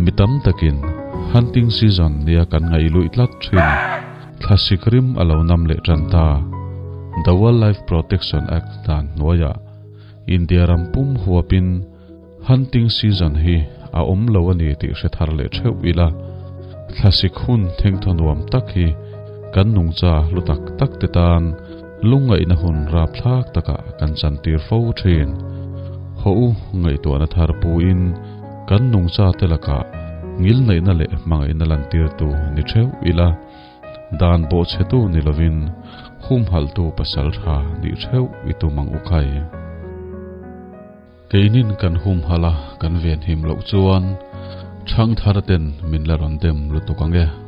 Mi tam takin hunting season nia kan ngaih luih tlat thin thlasik rim a lo nam leh tan ta. The Wildlife Protection Act dan hnuaiah India ram pum huapin Hunting season hi a awm lo a ni tih hre thar leh theuh ila, thlasik hun thengthaw nuam tak hi kan nungcha hlu tak tak te tan lungngaihna hun rapthlak takah kan chantir fo thin. Haw u ngaihtuahna thar puin kan nungcha te lakah ngilneihna leh hmangaihna lantirtu ni theuh ila, dan bawhchhetu ni lovin humhalhtu pasal tha nih theuh i tum ang u khai. Keinin kan humhalh a, kan venhim loh chuan Thangthar ten min la rawn dem lutuk ang e.